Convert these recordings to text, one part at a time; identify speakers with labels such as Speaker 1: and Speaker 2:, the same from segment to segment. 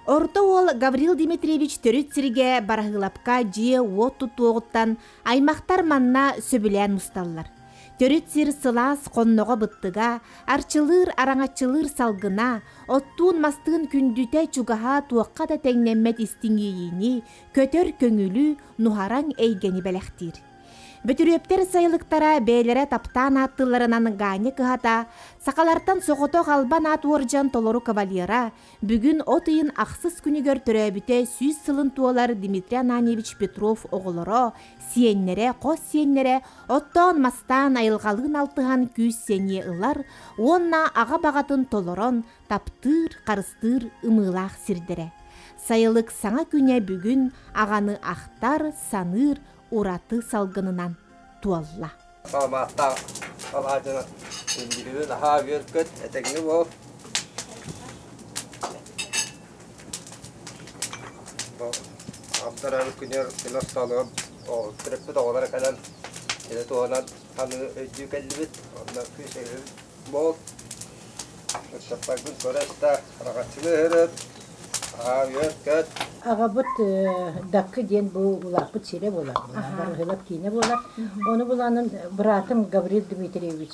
Speaker 1: Орто уол Гаврил Дмитриевич төрүт сиргэ Бараһыылапка дьиэ-уот тутуоҕуттан аймахтар манна сөбүлээн мусталлар. Төрүт сир сылаас хонноҕо быттыга, арчылыыр араҥаччылыыр салгына, оттуун-мастыын күндүтэ чугаһа туохха да тэҥнэммэт истиҥ иэйиини, көтөр көҥүлү, нуһараҥ эйгэни бэлэхтиир. Бөтүрүөптэр сайылыктара бэйэлэрэ таптаан ааттыылларынан Ганя кыһата, сахалартан соҕотох албан аат уордьан толору кавалера, бүгүн от ыйын ахсыс күнүгэр төрөөбүтэ 100 сылын туолар Дмитрий Ананьевич Петров оҕолоро, сиэннэрэ, хос сиэннэрэ оттоон-мастаан айылҕалыын алтыһан күүс-сэниэ ылар уонна аҕа баҕатын толорон, таптыыр, харыстыыр ымыылаах сирдэрэ. Сайылык саҥа күнэ бүгүн аҕаны ахтар, саныыр, ураты салгынынан туолла.
Speaker 2: Саламааттаах алаадьыны күндүлүбүн аһаа үөркөт этэҥҥэ буол. Аптарар күнүр күн остолугар төрөппүт оҕолоро кэлэн ити туһунан саныы өйдүү кэллибит. Онно күүс өйөбүт Буол. Ыччаттаргын көрө-истэ, араҥаччылыы ыһырыт, аһаа үөт-көт.
Speaker 3: Аҕабыт Даккы диэн бу улааппыт сирэ буолар, Барыһылап киинэ буолар. Ону буланын быраатым Гаврил Дмитриевич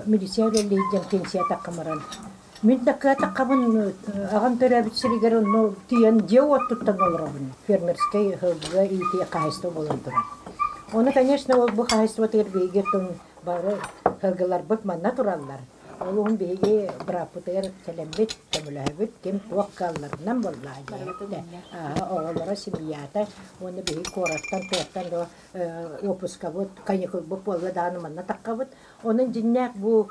Speaker 3: милиция үлэлиир диэн пенсия таххамаран. Мин Даккыга таххабын аҕам төрөөбүт сиригэр онно тиийэн дьиэ-уот туттан олоробун. Фермерскэй ыһылга иитии хаһаайыстыба буолан турар. Ону, конечно, ол бу хаһаайыстыбатыгар биһиги Бары сылгыларбыт манна тураллар. Ол уһун биһиги бырааппытыгар кэлэммит, көмөлөһөбүт, ким туох кыалларынан буоллаа диэбитэ. Оҕолоро семьята уонна биһиги куораттан туохтан да уоппускабыт, каникулбут буолла даҕаны манна таххабыт. Онон дьиннээх бу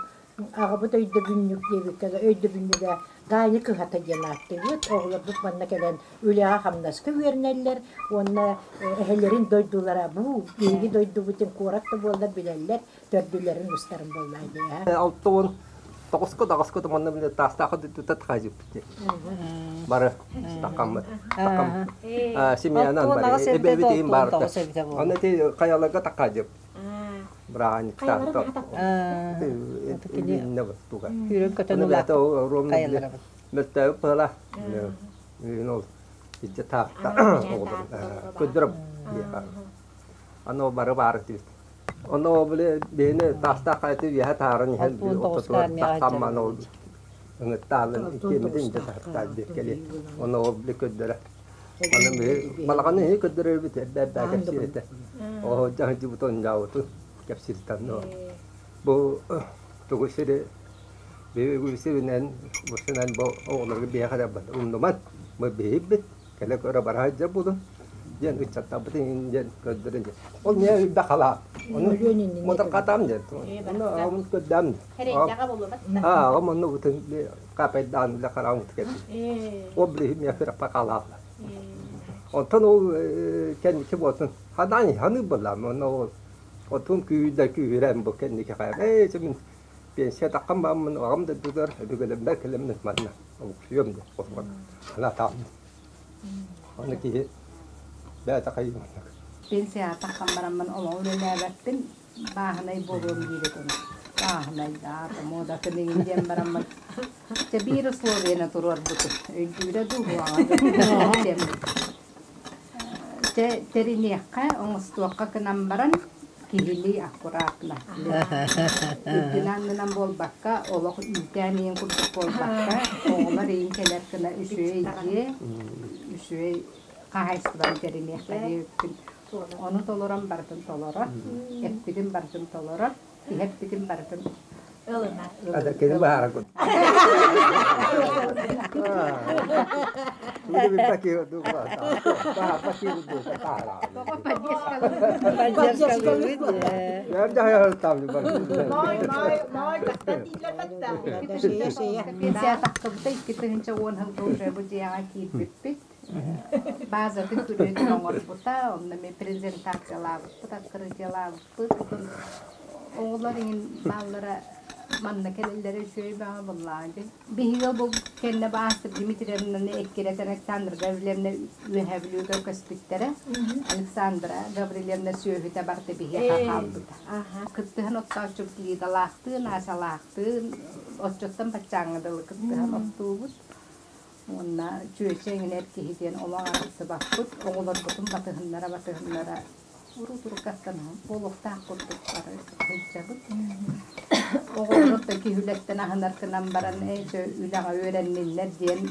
Speaker 3: Аҕабыт өйдөбүнньүк диэбиккэ өйдөбүнньүгэ Ганя кыһата диэн ааттыыбыт. Оҕолорбут манна кэлэн үлэҕэ-хамнаска үөрэнэллэр уонна эһэлэрин дойдулара бу биһиги дойдубутун куорат да буоллар билэллэр, төрдүлэрин устарын буоллаа дии.
Speaker 2: 69 даҕаска манна биле таастаахы тутат хаажыппыт бары таққаммыт таққам семьянан бары эбэбит бар аны ти хаяларга таққажып
Speaker 4: Күүрэн көтөн улааппыт хайаларабыт.
Speaker 2: Мөлтөөбүт быһыла. Ол иччэ таахта көддөрөм Аны бары баар этибит. Ону били биһини таастаах хайаты үөһэ таһааран иһэн ортотугар тахсамман ол ыҥыттаалын иккиэммитин дьэ таһыттаал диэккэли. Ону ол били көддөрө. Аны биһи балаҕаны иһи көрдөрөрбүт эрдэ-эрдэ кэпсиир этэ. Оһо дьаһдьыбытын дьаабытын кэпсииртэн бу тугу сири биһиги сиринэн бу синэн бу оҕолорго биһиэхэ эрэ умнуман бу биһибит кэлэ көрө бара сылдьар буолун диэн ыччаттарбытын диэн көрдөрөн диэн. Ол миэ үрдэ халаат. Ону мутархатам диэн. Ону аҕам көрдөм. Аа, аҕам онну бутун капайдаан үлэ хараҕым кэлбит. Ол билиһи миэхэ күрэхпэ хаалаалла. Онтон ол кэнники буолтун ханаан ханыы буоллаам онно ол отун күүрдэ күүрэн бу кэнники хайа ээ мин пенсия таххан бааммын аҕам да дойдутугар өбүгэлэрбэр кэлэммин манна олохсуйуом диэн холбон санаатаҕым. Аны киһи бэйэтэ хайыыманнык.
Speaker 5: Пенсияҕа таххан бараммын олоҕу үлэлээбэппин бааһынай буолуом диир этим. Бааһынайдаах, муодатын иҥин диэн бараммын Чэ биир условиены туруорбутум. Өйдүүрэ дуу, уоҕа дуу Чэ тэриниэххэ, оҥостуохха гынан баран киһилии аккуратно. Үрдүнэн-аннынан буолбакка, олох үүтээн иһин курдук буолбакка, оҕолор иһин кэлэр гына үчүгэй дьиэ, үчүгэй хаһаайыстыбаны тэриниэххэ диэбиппин. Ону толорон барытын толорор, эппитин барытын толорор, иһэппитин барытын
Speaker 1: ылынар.
Speaker 2: Ада кини баара кут.
Speaker 5: Пенсия тахсыбыта 2010 сылга уже бу дьиэҕэ киирбиппит. Базатын күрүөтүн оҥорбута, онно эмиэ презентациялаабыппыт, открытиелаабыппыт. Оҕолор иҥин бааллара манна кэлэллэрэ үчүгэй баҕа буоллаҕа дии. Биһиги бу кэннэ баастыр Дмитриевнаны эккирэтэн Александра Гаврильевна Үөһээ Бүлүүгэ көспүттэрэ. Александра Гаврильевна сүөһүтэ барыта биһиэхэ хаалбыта. Кыттыһан оттооччубут Лидалаахтыын, Асалаахтыын, оччоттон баччааҥҥа дылы кыттыһан оттуубут. Уонна чүөчэ иҥинэр киһи диэн олох арахсыбаппыт, оҕолорбутун батыһыннара-батыһыннара урут-уруккаттан буолуохтаах курдук бары сылдьабыт. Оҕолору да киһи үлэттэн аһынар гынан баран, ээ чэ үлэҕэ үөрэнниннэр диэн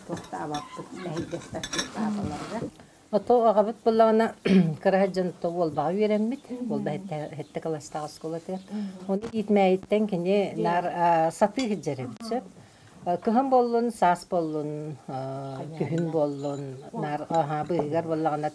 Speaker 5: туохтаабаппыт, мэһэйдэспэппит паапаларыгар.
Speaker 4: Ото аҕабыт буоллаҕына кыра сылдьан ото Уолбаҕа үөрэммит. Уолба сэттэ кылаастаах оскуолатыгар. Ону иитмээйиттэн кини наар сатыы сылдьар эбит сөп. Кыһын буоллун, саас буоллун, күһүн буоллун, наар быыһыгар буоллаҕына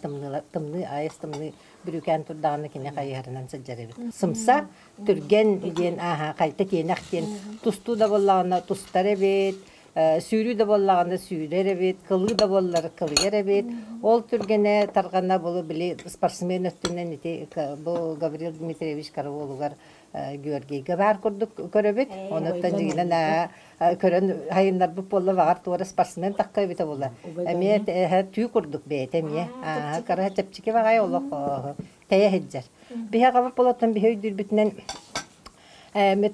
Speaker 4: тымныы айыс тымныы бүрүүкээн турдаҕына кини хайыһарынан сылдьар эбит. Сымса, түргэн диэн ааһа хайта тиэнэх диэн тустуу да буоллаҕына тустар эбит, сүүрүү да буоллаҕына сүүрэр эбит, кылыы да буоллар кылыйар эбит. Ол түргэнэ тарҕана булу били спортсмен өттүнэн ити бу Гаврил Дмитриевич Караулугар Георгийга баар курдук көрөбүт. Онуттан дьиҥинэн көрөн хайыннарбыт буолла баҕар туора спортсмен тахха эбитэ буолла. Эмиэ түү курдук бэйэтэ эмиэ. Кара чэпчэки баҕайы олох тэйэ сылдьар. Биһи аҕабыт болоттон биһи өйдүүрбүтүнэн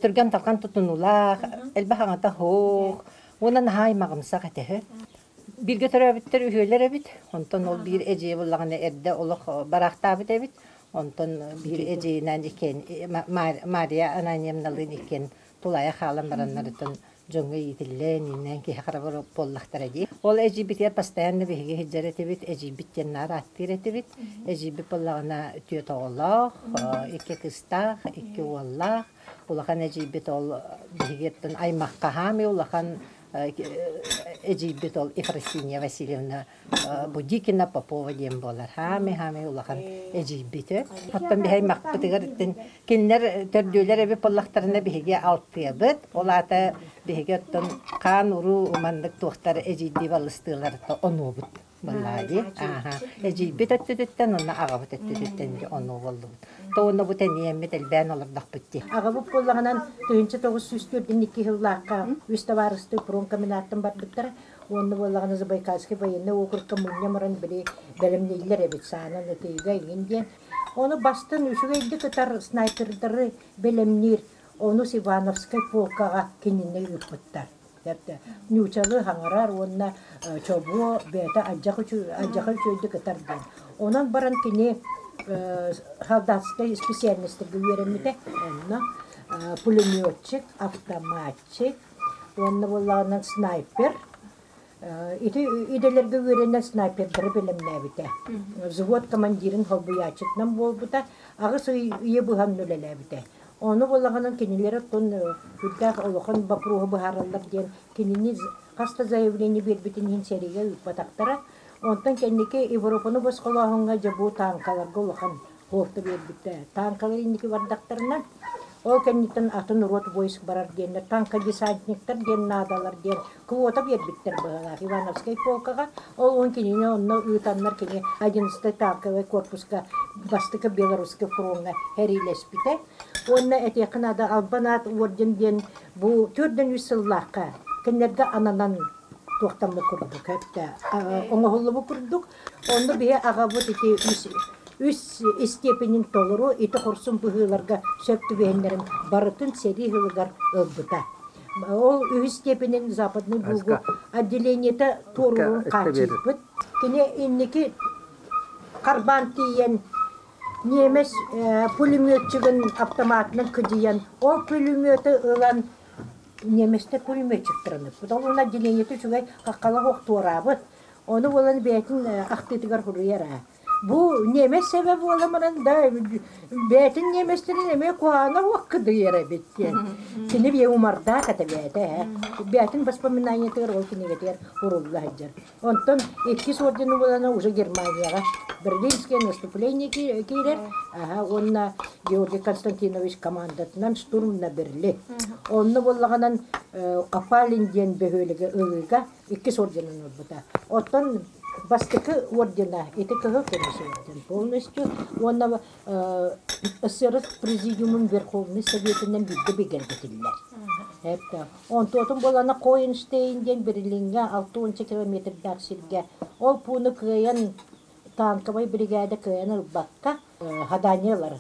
Speaker 4: түргэн талхан тутунулаах, элбэх аҥата суох, уонна наһаа аймаҕымсах этэ. Бииргэ төрөөбүттэр үһүөлэр эбит. Онтон ол биир эдьиийэ буллаҕына эрдэ олох бараахтаабыт эбит. Онтон биир эдьиийинээн иккиэн Мария Ананьевналыын иккиэн тулаайах хаалан бараннарыттан дьоҥҥо иитиллэн, ииннээн киһи харабар буоллахтара дии. Ол эдьиийбитигэр постоянно биһиги сылдьар этибит, эдьиийбит диэн наар ааттыыр этибит. Эдьиийбит буоллаҕына түөрт оҕолоох, икки кыыстаах, икки уоллаах. Улахан эдьиийбит ол биһигиттэн аймахха хаамый улахан эдьиийбит ол Ефросинья Васильевна Будикина Попова диэн буолар. Хаамый-хаамый улахан эдьиийбит. Оттон биһи аймахпытыгар кинилэр төрдүөлэр эбит буоллахтарына биһиги алтыабыт. Ол аата биһиги оттон хаан уруу маннык туохтар эдьиийдии балыстыылар онуобут. Баллаа дии. Ааха. Эдьиийбит өттүтүттэн уонна аҕабыт өттүтүттэн онуу боллубут. Тоҕуна бу тэниэммит элбээн олордохпут дии.
Speaker 3: Аҕабыт буоллаҕынан 1942 сыллаахха үс табаарыстыы промкомбинаттан барбыттара. Уонна буоллаҕына Забайкальский военный округка мунньа баран били бэлэмнииллэр эбит саанан ытыыга игин диэн. Ону бастын үчүгэйдик ытар снайпердары бэлэмниир онус Ивановскай полкаҕа кинини ыыппыттар. Ньуучалы хаҥарар уонна чобуо бэйэтэ алдьах үчүгэйдик ытар диэн. Онон баран кини солдатскай специальностарга үөрэммитэ. Онно пулеметчик, автоматчик, Уонна буоллаҕынан снайпер. Ити идэлэргэ үөрэнэн снайпердары бэлэмнээбитэ. Взвод командирын солбуйааччытынан буолбута. Аҕыс ый ыйы быһан үлэлээбитэ. Ону буоллаҕынан кинилэр оттон үрдээх улахан боппуруоһу быһаараллар диэн кинини хас да заявление биэрбитин иһин сэриигэ ыыппатахтара. Онтон кэнники Европаны босхолооһуҥҥа дьэ бу тааҥкаларга улахан Хуорта биэрбиттэр. Танкалар инники бардахтарына, ол кэнниттэн атын рот войск барар диэннэр, танкодесантниктар диэн наадалар диэн квота биэрбиттэр быһалаах Ивановскай полкаҕа. Ол он кинини онно ыытаннар кини 11 танковай корпуска бастакы Белорусский фроҥҥа сэриилэспитэ. Уонна этиэххэ наада Албан аат орден диэн бу 403 сыллаахха кинилэргэ ананан туохтаммыт курдук эптэ оҥоһуллубут курдук. Онно биһи аҕабыт ити үс үс истиэпинин толору ити хорсун быһыыларга сөп түбэһиннэрин барытын сэрии сылыгар ылбыта. Ол үһүс степенин Западный Бугу отделениета туоруурун хааччыйбыт. Кини инники харбаан тиийэн немец пулеметчигын автоматынан кыдьыйан, ол пулеметы ылан немецтэр пулеметчиктарын ыппыт. Ол отделениета үчүгэй хаххалах ох туораабыт. Ону буолан бэйэтин ахтыытыгар суруйар аа. Бу немец сэбэ буолан баран да бэйэтин немецтэрин эмиэ куһаҕана уох кыдыйар эбит диэн. Кини бие умардаах этэ бэйэтэ ээ. Бэйэтин воспоминаниетыгар ол кинигэтигэр урулла сылдьар. Онтон иккис ордены булана уже Германияҕа Берлинское наступление киирэр. Аха, уонна Георгий Константинович командатынан штурм на Берлин. Онно буоллаҕынан Опалин диэн бөһүөлэги ылыыга иккис орденын ылбыта. Оттон бастакы ордена ити кыһыл көмүс орден полностью уонна СССР Президиумун Верховный Советынан биирдэ бигэргэтиллэр. Это онтуотун буолана Коинштейн диэн Берлиҥҥэ 60 километрдаах сиргэ ол пууну кыайан танковай бригада кыайан ылбакка хаданиялар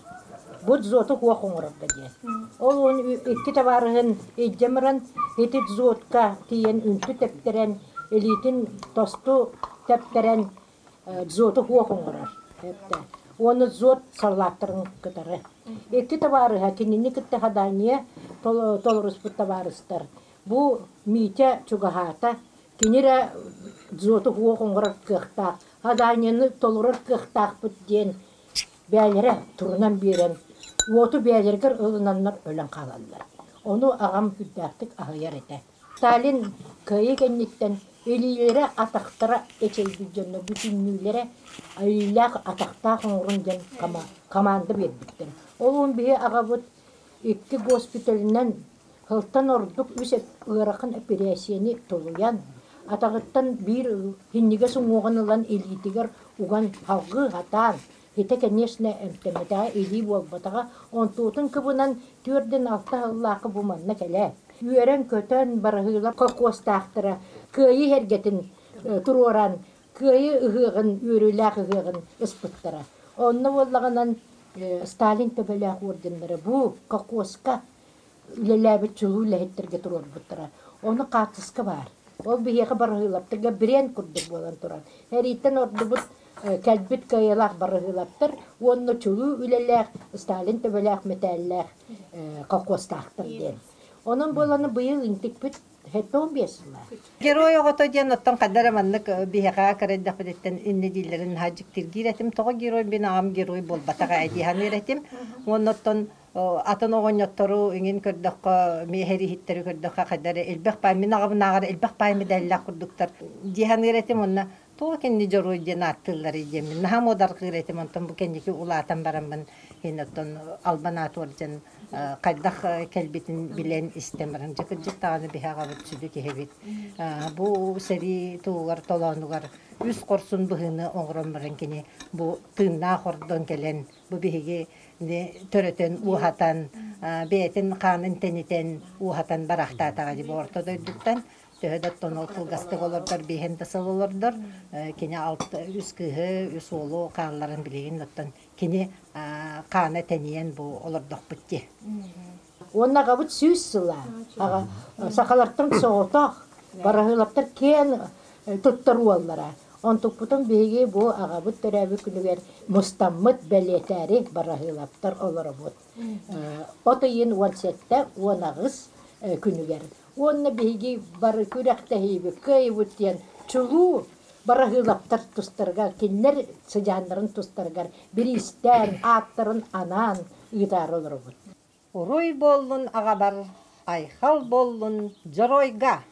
Speaker 3: бу дзоту хуох оҥорорго диэн. Ол он икки табаарыһын илдьэ баран ити дзотка тиийэн үнтү тэптэрэн Илиитин тосту тэптэрэн дзоту хуох оҥорор. Уонна дзот саллааттарын кытары. Икки табаарыһа кинини кытта хадание толоруспут табаарыстар. Бу Митя чугаһаата, кини эрэ дзоту хуох оҥорор кыахтаах, хадаанньаны толорор кыахтаахпыт диэн бэйэлэрэ турунан биэрэн, уоту бэйэлэригэр ылынаннар өлөн хаалаллар. Ону аҕам сүрдээхтик аһыйар этэ. Сталин кыайыы кэнниттэн илиилэрэ, атахтара эчэйбит дьонно бүтүннүүлэрэ илиилээх атахтаах оҥорун диэн команда биэрбиттэр. Ол уон биһи аҕабыт икки госпиталынан сылтан ордук үс ыарахан эпэрээссийэни толуйан, атаҕыттан биир синньигэс уҥуоҕун ылан илиитигэр уган салгыы сатаан, ити, конечно, эмтэммэтэҕэ илии буолбатаҕа, онтуутун кыбынан түөрдэн алта сыллаахха бу манна кэлээт, үөрэн-көтөн бараһыылар холкуостаахтара Кыайыы эргэтин туруоран, Кыайыы ыһыаҕын, үөрүүлээх ыһыаҕын ыспыттара. Онно буоллаҕынан Сталин төбөлөөх орденнара бу колхуоска үлэлээбит чулуу үлэһиттэргэ туруорбуттара. Ону хаартыска баар. Ол биһиэхэ барыһыылаптарга бренд курдук буолан турар. Эрийтэн ордубут кэлбит кыайыылаах барыһыылаптар уонна чулуу үлэлээх Сталин төбөлөөх мэтээллээх колхуостаахтар диэн. Онон буоланы быйыл интикпит 75 сыла.
Speaker 4: Герой оҕото диэн оттон ханна эрэ маннык биһиэхэ кыра эрдэхпититтэн иннэ дииллэрин наһаа дьиктиргиир этим. Тоҕо герой мин аҕам герой буолбатах ээ дии саныыр этим. Уонна оттон атын оҕонньоттору иҥин көрдөххө, миэһэрииһиттэри көрдөххө хайда эрэ элбэх паай мин аҕабынааҕар элбэх паай мэдээллээх курдуктар дии саныыр этим. Уонна туох кэнни дьоруой диэн ааттыылларый диэммин наһаа муодарҕыыр этим. Онтон бу кэнники улаатан бараммын иһин оттон Албан аат уордьан хайдах кэлбитин билэн истэн баран дьэ кырдьык даҕаны биһи аҕабыт сүдү киһибит. Бу сэрии туһугар толоонугар үс хорсун быһыыны оҥорон баран кини бу тыыннаах ордон кэлэн бу биһиги төрөтөн ууһатан бэйэтин хаанын тэнитэн ууһатан бараахтаатаҕа дии бу орто дойдуттан төһө да оттон ол кылгастык олордор биэһин да сыл олордор кини алта үс кыыһы үс уолу хаалларан билигин оттон кини хаана тэнийэн бу олордохпут дии.
Speaker 3: Уонна аҕабыт 100 сыла. Аҕа сахалартан соҕотох, бараһыылаптар киэн туттар уоллара. Онтукпутун биһиги бу аҕабыт төрөөбүт күнүгэр мустаммыт бэлиэтээри бараһыылаптар олоробут. От ыйын 17 18 күнүгэр. Уонна биһиги бары күрэхтэһиибит, кыайыбыт диэн чулуу бараһыылаптар тустарыгар, кинилэр сыдьааннарын тустарыгар бириистээн, ааттарын анаан ыытаары олоробут.
Speaker 4: Уруй буоллун аҕабар, айхал буоллун дьоруойга!